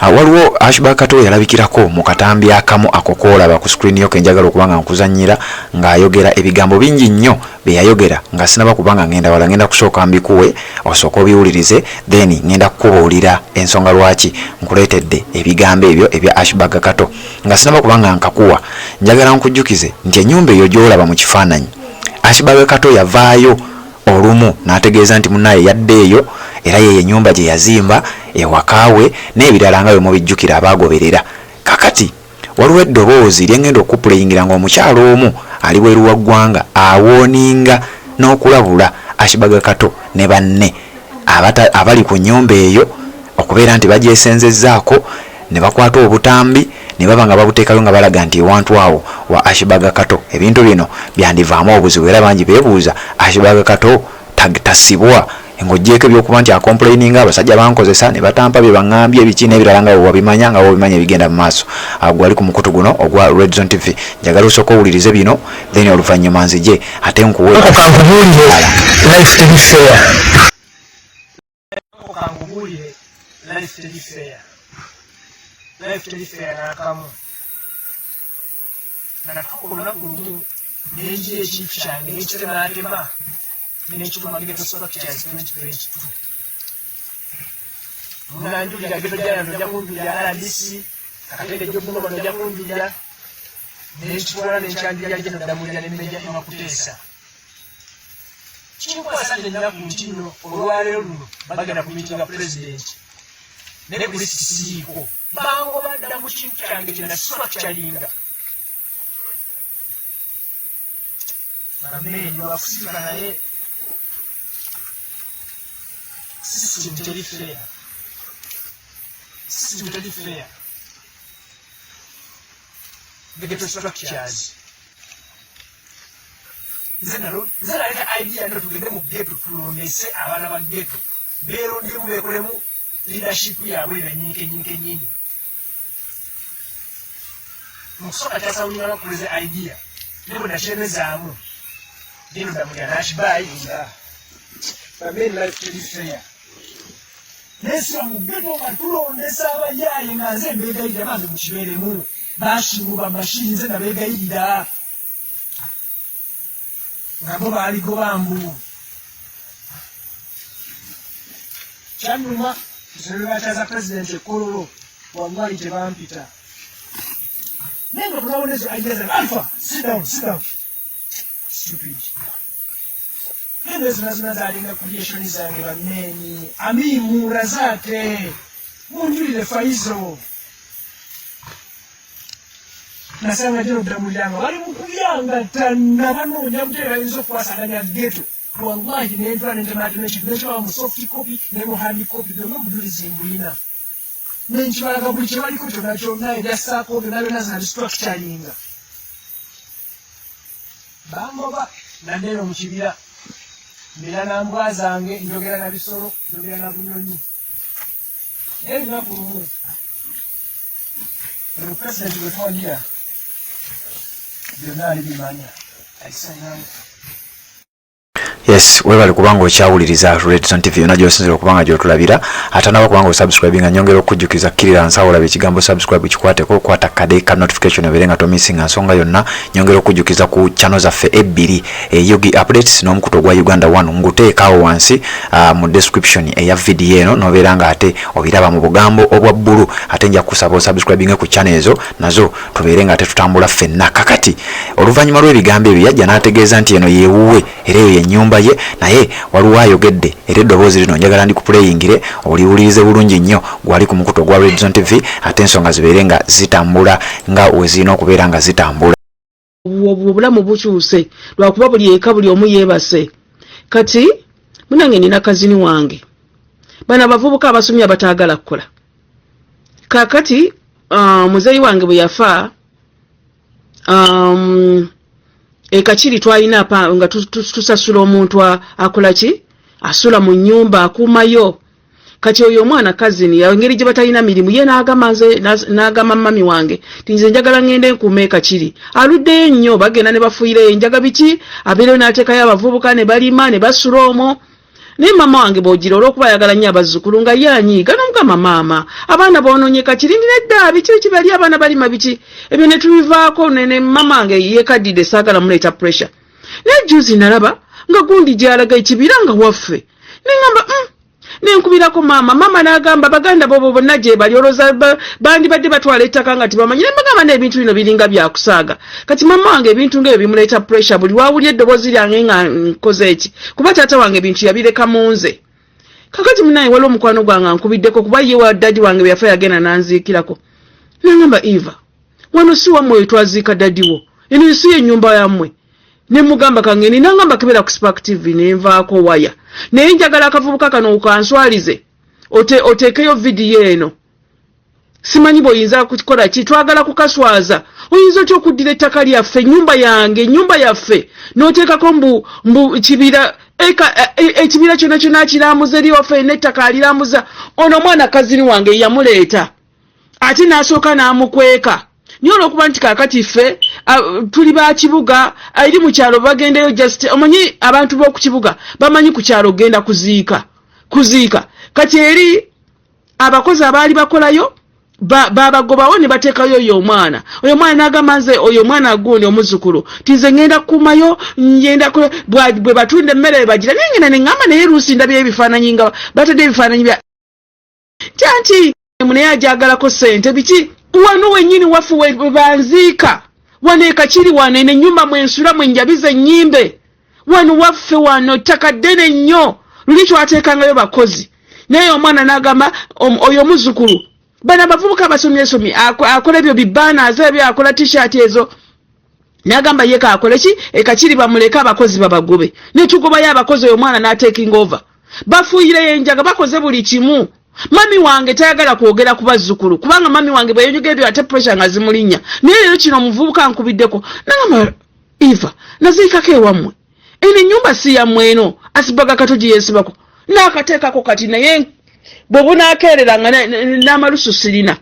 Waliwo Ashburg Kato yalabikirako mu katambi akamu ako k'olaba ku screen yo ke njagala okuba nga nkuzannyira ng'ayogera ebigambo bingi nnyo bye yayogera nga sinaba kuba nga ngenda wala ngenda kusooka mbikuwe osooke obiwulirize then ngenda kukubuulira ensonga lwaki nkuleetedde ebigambo ebyo ebya Ashburg Kato nga sinaba kuba nga nkakuwa njagala nkujjukize nti ennyumba eyo gy'olaba mu kifaananyi Ashburg Kato yavaayo olumu n'ategeeza nti munaaye yadda eyo era yeeyo ennyumba gye yazimba ewaka we n'ebirala nga bwe mubijjukira abaagoberera. Kakati waliwo eddoboozi lye ngenda okukupuleyingira ng'omukyala omu ali bweru wa ggwanga awooninga n'okulabula Ashburg Kato ne banne abali ku nnyumba eyo okubeera nti bagyesenzezzaako ne bakwata obutambi ne baba nga babuteekayo nga balaga nti ewantu awo wa Ashburg Kato. Ebintu bino byandivaamu obuzibu era bangi beebuuza Ashburg Kato tasibwa ng'oggyeeko eby'okuba nti akompuleyininga abasajja bankozesa ne batampa bye bang'ambye biki n'ebirala nga bwe wabimanya nga bw'obimanya ebigenda mu maaso. Gwe ali ku mukutu guno ogwa Red Zone TV njagala osooke owulirize bino then oluvannyuma nzije ate nkuwe. Ako kankubuulire, life teri fair. Ako kankubuulire, life teri fair. Life teri fair n'akamu. Natuuka olunaku lumu ne ngira ekintu kyange ne nkitemaatema ne nkikuma ghetto structures 2022. Munanjulira ghetto giant ojja kunjulira RDC, Akatende Job Mubano ojja kunjulira ne nkitwala ne nkyanjulira General Ddamulira ne Major Emma Kuteesa. Kinkwasa ennaku nti nno olwaleero luno bagenda kumitinga pulezidenti naye ku lisiti siriiko. Bangoba dda mu kintu kyange kye nasitructuringa. Bammeeni lwakusirika naye system teri fair. System teri fair. Ghetto structures. Nze naleta idea nno tugende mu ghetto tulondese abaana ba ghetto beerondemu beekolemu leadership yaabwe bennyini kennyini kennyini. Mu kusooka kyasawulira nga crazy idea naye bwe nakiremezaamu geno ddamulira n'akibaayinga. But men life teri fair. Nesiba mu ghetto nga tulondesa abayaaye nga nze mbeegayirira bambi mukibeeremu bashimu bamashiri nze nabeegayirira nga bo baaligoba mbu kyannuma nti ne bakyaza pulezidenti ekololo wallahi tebampita naye nga kulabona ezo idea zange alpha sit down sit down stupid naye zona zona zalinga creation zange bameeni amimu razake munjulire faizo nasanga jeno ddamulira nga bali mu kubyangattana banoonya butebe bayinza okukwasaganya geto wallahi nentwala nentematema ekintu nekibawa mu soft copy ne mu hard copy byonna obujulizi mbulina nenkibalaga buli kyebaliko kyonna kyonna ebyasaako byonna byonna zinabistructuringa bangoba naddeeno mu kibira mbeera na mbwa zange njogera na bisolo njogera na bunyonyi naye lunaku lumu olwo pulezidenti gwe twagira byonna alibimanya alisanyiramu. Yes, webale kubanga okyawuliriza Red Zone TV yonna gy'osinzira okuba nga gy'otulabira. Atanaba kubanga osubscribinga nyongera okukujjukiza kkirira nsawo olaba ekigambo subscribe kikwateko kwata kade ka notification obeere nga tomissinga nsonga yonna. Nyongera okukujjukiza ku channel zaffe ebbiri e Yugi Updates n'omukutu ogwa Uganda One nguteeka awo wansi mu description eya video eno n'obeera nga ate obiraba mu bugambo obwa bbulu ate nja kukusaba osubscribinge ku channel ezo nazo tubeere nga tetutambula ffenna. Kakati oluvannyuma lw'ebigambo ebyo yajja n'ategeeza nti eno yewuwe era eyo y'ennyumba ye, naye waliwo ayogedde era eddoboozi lino njagala ndikupuleyingire oliwulirize bulungi nnyo gwali ku mukutu ogwa Red Zone TV ate ensonga zibeere nga zitambula nga we zirina okubeera nga zitambula. Obulamu bukyuse lwakuba buli eka buli omu yeebase kati munange nina kazini wange bano abavubuka abasomye abataagala kukola kakati muzeeyi wange bwe yafa ekakiri twalina nga tusasula omuntu akola ki asula mu nnyumba akuumayo kati oyo omwana cousin engeri gye batalina mirimu ye n'agamba nze n'agamba mami wange nti nze njagala ngende nkuume ekakiri aluddeyo nnyo bagenda ne bafuyireyo enjaga biki abeereyo n'ateekayo abavubuka ne balima ne basula omwo. Naye maama wange bw'ogira olw'okuba ayagala nnyo abazzukulu nga ye anyiiga n'omugamba maama abaana boonoonye kakiri ndi nedda biki biki bali abaana balima biki ebyo ne tubivaako ne maama wange yeekaddidde saagala muleeta pressure. Naye juzi nalaba nga gundi gy'alaga ekibira nga waffe ne ŋŋamba nenkubirako maama, maama n'agamba baganda bobo bonna gyebali olowooza bandibadde batwala ettaka nga tebamanyi. Ne mbagamba n'ebintu bino biringa byakusaaga. Kati maama wange ebintu ng'ebyo bimuleeta pressure buli wawulira eddoboozi lyange nga nkoze eki, kuba taata wange ebintu yabireka mu nze. Kakati munaye waliwo omukwano gwange ankubiddeko kuba ye wa daddy wange bwe yafa yagenda n'anziikirako, nangamba Eva wano si wammwe we twaziika daddy wo, eno ensi y'ennyumba yammwe. Ne mugamba kangeni, nangamba kebera ku Spark TV ne nvaako waya. Naye njagala akavubuka kano okanswalize oteekeyo vidiyo eno, simanyi bw'oyinza kukola ki, twagala kukaswaza. Oyinza otya okuddira ettaka lyaffe, ennyumba yange, ennyumba yaffe, n'oteekako mbu kibira ekibira kyonna kyonna akirambuza eri waffe n'ettaka alirambuza. Ono omwana cousin wange yamuleeta ate n'asooka n'amukweka, naye olwokuba nti kaakati ffe tuli ba kibuga, eri mu kyalo bagendeyo just omanyi abantu b'oku kibuga bamanyi ku kyalo genda kuziika kuziika. Kati eri abakozi abaali bakolayo babagobawo ne bateekayo oyo omwana. Oyo omwana n'agamba nze oyo omwana gundi omuzzukulu ti nze ŋŋenda kukuumayo, ngenda bwe batunda emmere bagira. Naye ngenda ne ŋŋamba naye luusi ndabye ebifaananyi nga batadde ebifaananyi bya nti naye ajagalako ssente biki. Wano wennyini waffe we banziika wano ekakiri wano eno ennyumba mwensula mwenjabiza ennyimbe wano waffe wano ttaka ddene nnyo luli twateekangayo bakozi. Naye omwana n'agamba oyo omuzzukulu bano abavubuka abasomyesomye akola ebyo bibaana ebyo akola t-shirt ezo, n'agamba ye kaakole ki ekakiri bamuleke abakozi babagobe. Netugobayo abakozi, oyo omwana n'atakinga over, bafuuyireyo enjaga, bakoze buli kimu. Mami wange tayagala kwogera ku bazzukulu kubanga mami wange bwe yonyoga ebyo ate pressure nga zimulinnya. Naye leero kino omuvubuka nkubiddeko nagamba Eva naziikako ewammwe, eno ennyumba si yammwe eno asibaga kato gye yeesibako n'akateekako. Kati naye bwe bunaakeerera nga n'amalusu sirina.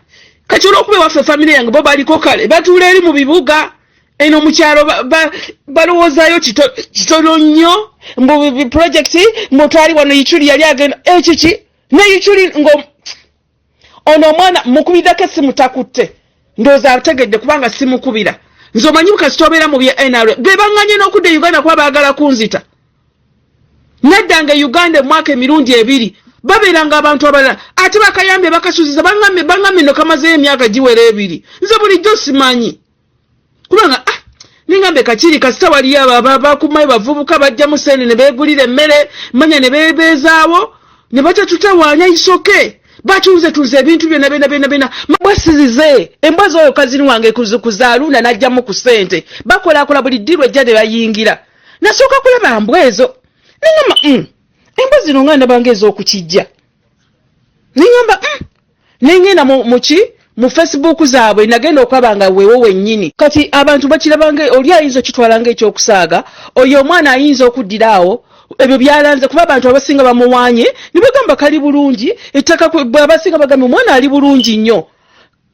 Kati olw'okuba ewaffe famire yange bo baliko kale batuula eri mu bibuga, eno mu kyalo balowoozaayo kitono nnyo mbu project mbu twali wano Ichuli yali agenda ekiki ne Ichuli ngo ono omwana mukubiddako essimu takutte, ndowooza ategedde kubanga simukubira nze. Omanyi kasita obeera mu bya NRA be baŋŋanye n'okudda e Uganda kuba baagala kunzita. Naddanga e Uganda emwaka emirundi ebiri, babeeranga abantu abalala ate bakayambye bakasuziza baŋŋambye baŋŋambye no kamazeyo emyaka giwera ebiri. Nze bulijjo simanyi kubanga ah ningambe kakiri kasita waliyo bakumayo bavubuka bajjamu sente ne beegulira emmere manya ne beebeezaawo ne batatutawaanya isoke batunze tunze ebintu byonna byonna byonna byonna. Mbwa sizize embwa z'oyo cousin wange kuzaalunda n'ajjamu ku ssente bakolakola buli ddiru ejja ne bayingira. Nasooka kulaba mbwa ezo neŋamba embwa zino nga ndabanga ez'okukijja, neŋamba nengenda muki mu Facebook zaabwe, nagenda okulaba nga weewo wennyini. Kati abantu bakirabanga oli ayinza okitwala nga ekyokusaaga, oyo omwana ayinza okuddira awo ebyo byalanze kuba abantu abasinga bamuwanye ne bagamba kali bulungi ettaka, abasinga bagambye omwana ali bulungi nnyo.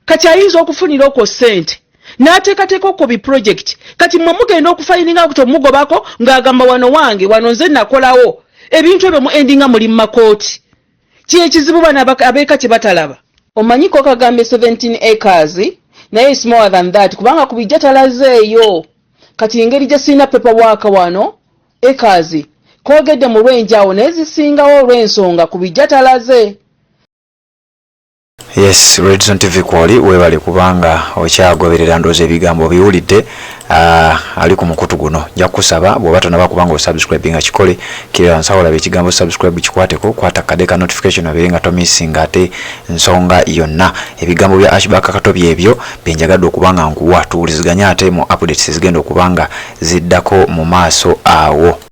Kati ayinza okufunira okwo ssente n'ateekateeka okwo bi project. Kati mmwe mugenda okufayininga kuti omugobako ng'agamba wano wange wano nze nakolawo ebintu ebyo mu endinga muli mu makooti. Kyekizibu bano abeeka kye batalaba. Omanyi ko kagambye 17 acres naye is more than that kubanga ku bijja talazeeyo. Kati engeri gye sirina paperwork wano, acres kwogedde mu lw'enjawo naye zisingawo olw'ensonga ku bijja talaze. Yes, Redson TV kwoli, weebale kubanga okyagoberera. Ndowooza ebigambo obiwulidde. Ali ku mukutu guno nja kukusaba bw'oba tonaba kubanga osubscribe nga kikole kirala nsawo olaba ekigambo subscribe kikwateko, kwata kade ka notification obeere nga tomissinga ate nsonga yonna. Ebigambo bya Ashbaka Kato byebyo byenjagadde okuba nga nkuwa, tuwuliziganye ate mu updates ezigenda okuba nga ziddako mu maaso awo.